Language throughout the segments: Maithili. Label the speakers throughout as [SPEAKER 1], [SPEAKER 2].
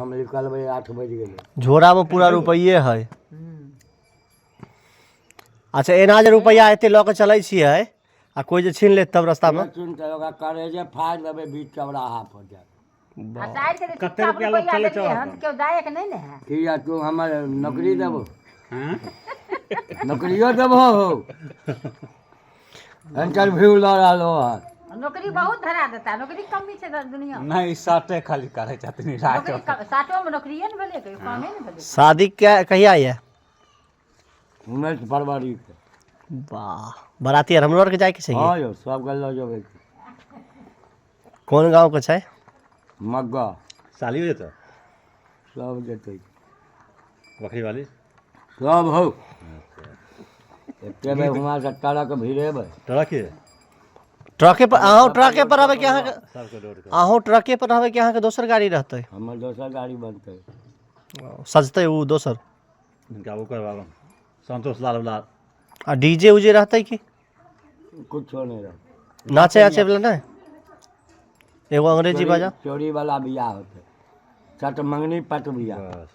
[SPEAKER 1] हम निकलबै, 8 बजि गेलै।
[SPEAKER 2] झोरामे पूरा रुपैए है। अच्छा, एना जे रुपैआ एते लऽ कऽ चलै छियै आ कोइ जे छीन लेत तब रस्तामे?
[SPEAKER 1] सुन तऽ ओकरा करेजे फाड़ि देबै बीच चौराहा पर जा।
[SPEAKER 3] आ साइड के जे चुपचाप रुपैआ लेलियै हन तऽ केओ जायके नहि ने है।
[SPEAKER 1] किया, तू हमर नौकरी देबो? नौकरियो देबहो हो? इंटरव्यू लऽ रहलो हन।
[SPEAKER 3] नौकरी बहुत धरा देता, नौकरी कमी छै दुनिया।
[SPEAKER 4] नहि, ई साटे खाली करै छथिन राति।
[SPEAKER 3] नौकरी साटोमे नौकरिए ने भेलै, कहियो कामे ने भेलै।
[SPEAKER 2] शादी क्या कहिया यऽ?
[SPEAKER 1] 19 फरवरी के।
[SPEAKER 2] वाह, बराती आर हमरो आरके जायके छै?
[SPEAKER 1] हँ यौ, सबके लऽ जेबै।
[SPEAKER 2] कोन गाँवके छै?
[SPEAKER 1] मग्गा।
[SPEAKER 5] सालियो जेतै?
[SPEAKER 1] सब जेतै।
[SPEAKER 5] बकरी वाली
[SPEAKER 1] सब हौ। एके बेर हुआँ से ट्रक भिड़ेबै।
[SPEAKER 5] ट्रक के?
[SPEAKER 2] ट्रके पर अहूँ, ट्रके पर रहबै कि अहाँके?
[SPEAKER 5] सबके लोड कर।
[SPEAKER 2] अहूँ ट्रके पर रहबै कि अहाँके दोसर गाड़ी रहतै?
[SPEAKER 1] हमर दोसर गाड़ी बनतै।
[SPEAKER 2] सजतै ओ दोसर।
[SPEAKER 5] हिनका ओ करबाबऽ संतोष लाल वाला।
[SPEAKER 2] आ डीजे उजे रहतै कि?
[SPEAKER 1] कुछो नहि रहतै।
[SPEAKER 2] नाचे आचे वाला नहि? एगो अंग्रेजी बाजा।
[SPEAKER 1] चोरी वाला बियाह होतै, चट मंगनी पट बियाह।
[SPEAKER 5] बस,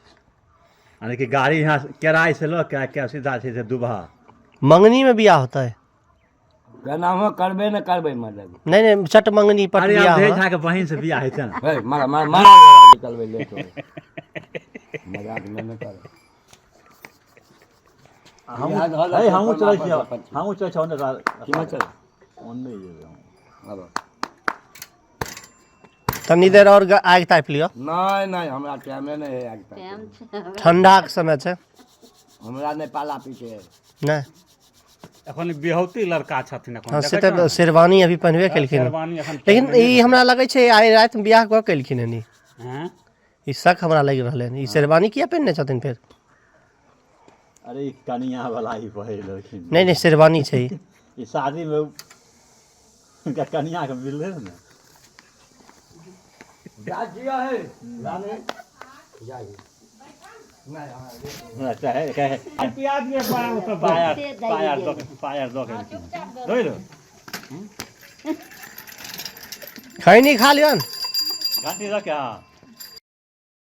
[SPEAKER 5] यानी कि गाड़ी यहाँ केराइ से लऽ के के सीधा छै से दुबहा।
[SPEAKER 2] मंगनी में बियाह होतै?
[SPEAKER 1] केनाहो करबे ने करबै मदद।
[SPEAKER 2] नहीं नहीं, चट मंगनी पट
[SPEAKER 5] अरे
[SPEAKER 2] बियाह
[SPEAKER 5] अवधेश
[SPEAKER 2] होगा।
[SPEAKER 5] झा के बहिन से बियाह हेतै ने।
[SPEAKER 1] हे, मारा मारा मारा, निकलबै लेट होबै। मजाक नहि ने कर।
[SPEAKER 5] हे, हमहूँ चलै छियै, हमहूँ चलै छियै ओन्ने।
[SPEAKER 1] केना चल?
[SPEAKER 5] ओन्ने जेबै हम।
[SPEAKER 1] आबऽ।
[SPEAKER 2] तनी देर और आगि तापि लिअ।
[SPEAKER 1] नहि नहि, हमरा टाइमे नहि है आगि तापै।
[SPEAKER 2] ठंडाके समय छै।
[SPEAKER 1] हमरा नहि पाला पीटे है।
[SPEAKER 2] नहि।
[SPEAKER 4] एखन बिहौती लड़का छथिन एखन।
[SPEAKER 2] हँ, से
[SPEAKER 4] देखै
[SPEAKER 2] तऽ
[SPEAKER 4] छौ ने?
[SPEAKER 2] शेरवानी अभी पहिनबे केलखिन हन।
[SPEAKER 4] शेरवानी एखन
[SPEAKER 2] लेकिन
[SPEAKER 4] पहिरने।
[SPEAKER 2] ई हमरा लगै छै आइ रातिमे बियाह कऽ के एलखिन हन ई।
[SPEAKER 4] हैं?
[SPEAKER 2] ई शक हमरा लागि रहलै हन। ई शेरवानी किया पहिनने छथिन फेर?
[SPEAKER 5] अरे, ई कनिया वाला ही पहिरलखिन।
[SPEAKER 2] नहि नहि, शेरवानी छै ई।
[SPEAKER 5] ई शादीमे हुनका कनिया के मिललै ने।
[SPEAKER 1] जा जिया है रानी, जाइए नहि हमरा
[SPEAKER 5] हमरा चाहे कहे
[SPEAKER 4] प्याज के पाया सब।
[SPEAKER 5] पाया पाया दऽ के, पाया दऽ के एलखिन। दऽ दो।
[SPEAKER 2] खैनी खा लियौन।
[SPEAKER 5] घंटी दऽ के, हँ।